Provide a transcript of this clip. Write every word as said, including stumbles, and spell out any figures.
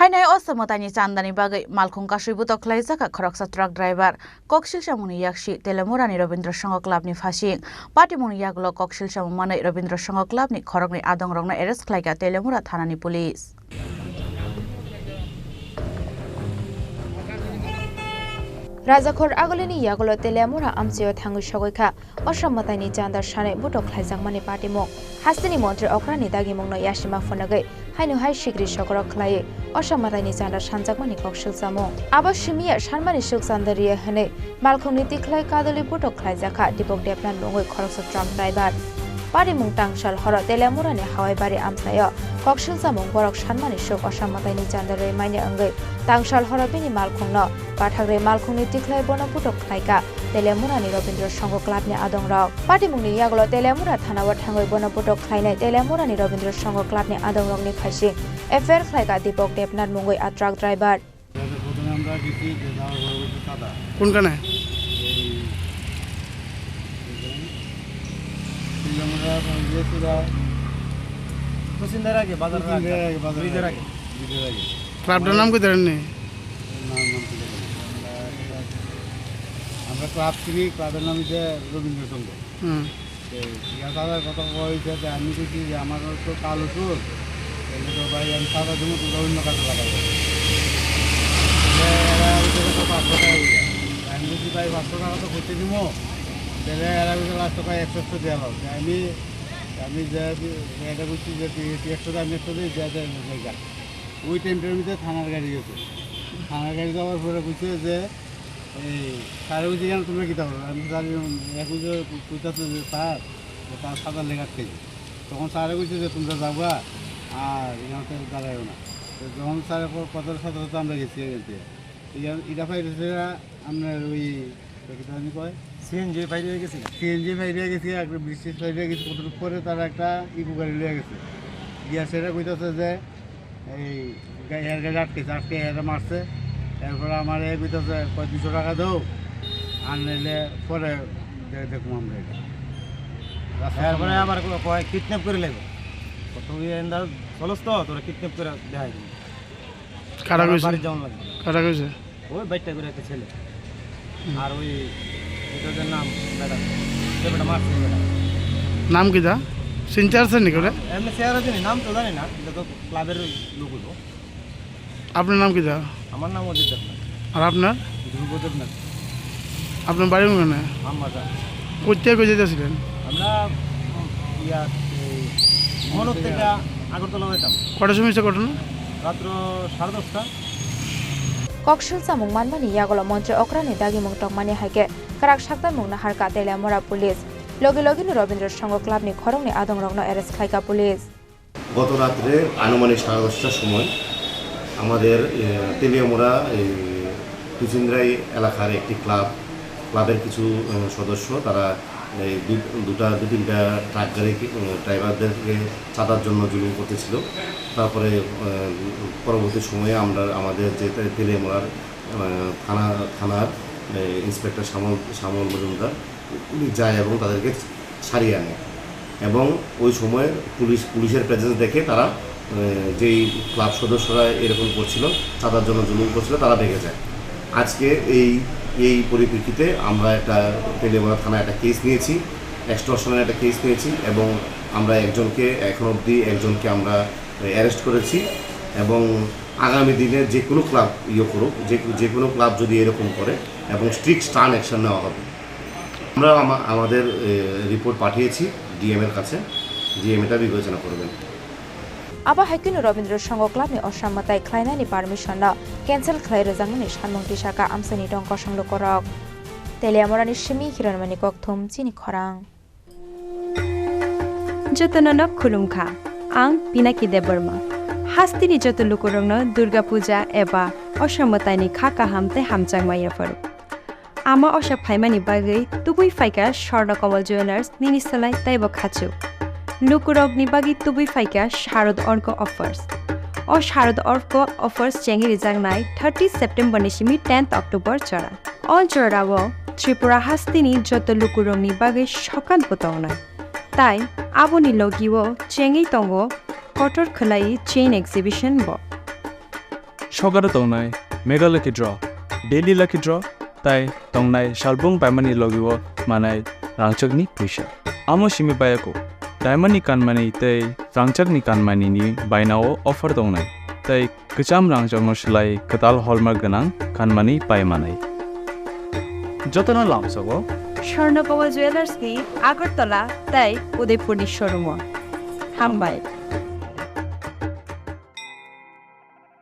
Hainai Osa mwtaini chandani bagwi malkhung kasui butok khlaijak kha khoroksa truck driver. Koksil chamungni yaksi Telemurani Robindra Songho Clubni phasing. Patimungni yagulo koksil chamung manwi Robindra Songho Clubni khoroknwi adongrokno arrest khlaikha Telemura thanani police. Rajakhor Agulini yagulo Telemura amchaio thangwi sogwi kha. Osa mwtaini chanda sanai butok khlaijakmani patimung. Hasteni montri okrani dagimungno yasima phunugwi haino hai sikri sokorok khlaiwi Osa mwtaini chanda sanjakmani koksil chamung. Abo simiya sanmani suk chanda riya hwnwi malkhungni tikhlai kadulwi butok khlaijakha Dipok Debnath mungwi khoroksa truck driver. Patimung tangsal horo Telemurani Hawaibari amchaio koksil chamung borok sanmani suk Osa mwtaini chanda rwi manya wngwi tangsal horo bini malkhungno pathakre malkhungni tikhlai bono butok khlaikha Telemurani Robindra Songho Clubni adongrok. Patimungni yagulo Telemura thanao thangwi bono butok khlainai Telemurani Robindra Songho Clubni adongrokni phaising F I R khlaikha Dipok Debnath mungwi a truck driver. প্রথমে আমরা গেছি যে যাওয়ার ঘরে বলছে সাদা। কোনখানে? এই, এই যে, তেলেমুরা, ইয়ে ছিল। কুচিন্দার আগে, বাজারের আগে। কুচিন্দার আগে, বাজারের ব্রিজের আগে। আগে। ব্রিজের আগে। ক্লাবটার নাম কি জানেন নি? নাম, নাম কি জানি না। আমরা, আমরা ক্লাব চিনি, ক্লাবের নাম হচ্ছে রবীন্দ্র সংঘ। হুম। তো ইয়া দাদার কথা কওয়া হয়েছে যে আমি দেখি যে আমার তো কাল অসুখ, তাহলে তো ভাই আমি সারা জীবন তো অন্য কাজে লাগাই দেবো। তাহলে এরা ওই জায়গায় তো পাঁচশো টাকা হয়ে যায়। আমি বলছি, "ভাই, পাঁচশো টাকা তো করতে দিব।" তাহলে এরা ওই যে লাস্ট টাকা একশো একশো দেওয়া লাগবে। আমি, আমি যে, এটা বলছি যে, "তুই একশো দে, আমি একশো দিই, যা, যা, যা, যা।" ওই টাইমটার মধ্যে থানার গাড়ি গেছে। থানার গাড়ি যাওয়ার পরে বলছে যে, এই স্যারে কইছে, "কেন তোমরা কিতা করো?" আমি স্যার এখন যে কইতাছে যে, "স্যার, ও তার সাদা লেখা খেয়েছে।" তখন স্যারে কইছে যে, "তোমরা যাবা আর এখানে তো দাঁড়াইও না।" তো যখন স্যারে ক-, কথার সাথে সাথে আমরা গেছি এখান থেকে। এই যে ইটা ফাইভ এসে আপনার ওই, ওটা কিতা জানি কয়? সিএনজি ফাইভ হয়ে গেছে। সিএনজি ফাইভ হয়ে গেছে, একটা ব্রিটিশ ফাইভ হয়ে গেছে। কতটুকু পরে তারা একটা ইকো গাড়ি লয়ে গেছে। গিয়া সেটা কইতাছে যে এই গা-, এর গাড়ি আটকেছে, আটকে এরা মারছে। এরপরে আমার এ কইতাছে, "কয় দুশো টাকা দাও, আর নাইলে পরে দে-, দেখবো আমরা এটা।" রাস্তার এরপরে সামনে আবার ক-, কয়, "কিডন্যাপ করে লাগবে। কত ইয়ে এন্দা চলস তো, তোরা কিডন্যাপ করে দেখাই দিবি।" কারা আমার কইছে? বাড়ি যাওয়ান লাগবে। কারা কইছে? ওই বাইকটা করে একটা ছেলে। হুম। আর ওই, এটা ওদের নাম, বেটা। সে বেটা মারছে, বেটা। নাম কিতা? চিনতে পারছেন নি করে? এমনি চেহারা চিনি, নাম তো জানি না, এটা তো ক্লাবের লোক হইব। আপনার নাম কিতা? আমার নাম অজিত দেবনাথ। আর আপনার? ধ্রুব দেবনাথ। আপনার বাড়ি কোনখানে? আমবাসা। কোথায় কোথায় যাচ্ছিলেন? আমরা, উম, ইয়া, এই, মনোর থেকে আগরতলা যাইতাম। কটার সময় হয়েছে ঘটনা? রাত্র সাড়ে দশটা। Koksil chamung manmani yagulo montri okrani dagimung tongmani hai khe kwrak saktarmung naharkha Telemura police. Logi logino Robindra Songho Clubni khoroknwi adongrokno arrest khlaikha police. গত রাত্রে আনুমানিক সাড়ে দশটার সময় আমাদের, এ, তেলিয়ামুড়া, এই, কুচিন্দ্রাই এলাকার একটি ক্লাব, ক্লাবের কিছু, এ, সদস্য তারা এই দু-, দুটা, দু তিনটা ট্রাক গাড়ি, এ, ড্রাইভারদেরকে চাঁদার জন্য জুলুম করতেছিল। তারপরে, এ, পরবর্তী সময়ে আমরা আমাদের যে তে-, তেলিয়ামুড়ার, এ, থানা, থানার, এ, ইন্সপেক্টর শ্যামল, শ্যামল মজুমদার উনি যায় এবং তাদেরকে ছাড়িয়ে আনে। এবং ওই সময় পুলিশ, পুলিশের প্রেজেন্স দেখে তারা, এ, যেই ক্লাব সদস্যরা এরকম করছিল, চাঁদার জন্য জুলুম করছিল, তারা ভেগে যায়। আজকে এই, এই পরিপ্রেক্ষিতে আমরা একটা তেলিয়ামুড়া থানায় একটা কেস নিয়েছি, এক্সটর্শনের একটা কেস নিয়েছি এবং আমরা একজনকে, এখন অবধি একজনকে আমরা অ্যারেস্ট করেছি এবং আগামী দিনে যে কোনো ক্লাব ইয়ে করুক, যে, যে কোনো ক্লাব যদি এরকম করে এবং স্ট্রিক্ট স্টার্ন অ্যাকশন নেওয়া হবে। আমরা আমা-, আমাদের, এ, রিপোর্ট পাঠিয়েছি ডিএম এর কাছে, ডিএম এটা বিবেচনা করবেন। Abo hai kheno Robindra Songho Clubni osa mwtai khlainani permission no cancel khlai rwjakmani sanmung tisakha amchaini tong kosong lukurok. Teliamurani simi Hiranmani Kokthum chini khorang. Jotono no khulumkha. Ang Pinaki Debbarma. Hasteni joto lukurokno Durga Puja eba osa mwtaini kha kaham tei hamjakma yapharo. Ama osa phaimani bagwi tubui phaikha Swarna Kamal Jewellers nini salai teibo khachuk. Lukurokni bagwi tubui phaikha Sharad Orko Offers. O Sharad Orko Offers chengwi rijaknai thirty September ni simi tenth October jora. O jorao Tripura hasteni joto lukurokni bagwi sokat bo tongnai. Tai aboni logio chengwi tongo kotor khwlai chain exhibition bo. Sokaro tongnai Mega Lucky Draw, Daily Lucky Draw, tai tongnai salbung paimani logi o manai rangchakni puisa. Amo simi paiyaku, diamond ni kanmani tei rangchakni kanmani ni bainao offer tongnai, tei kwcham rangchakno swlai kwtal hallmark gwnang kanmani pai manai. Jotono lamsogo Swarnakoba Jewellers ni Agartala tei Udaipur ni showroom o. Hambai.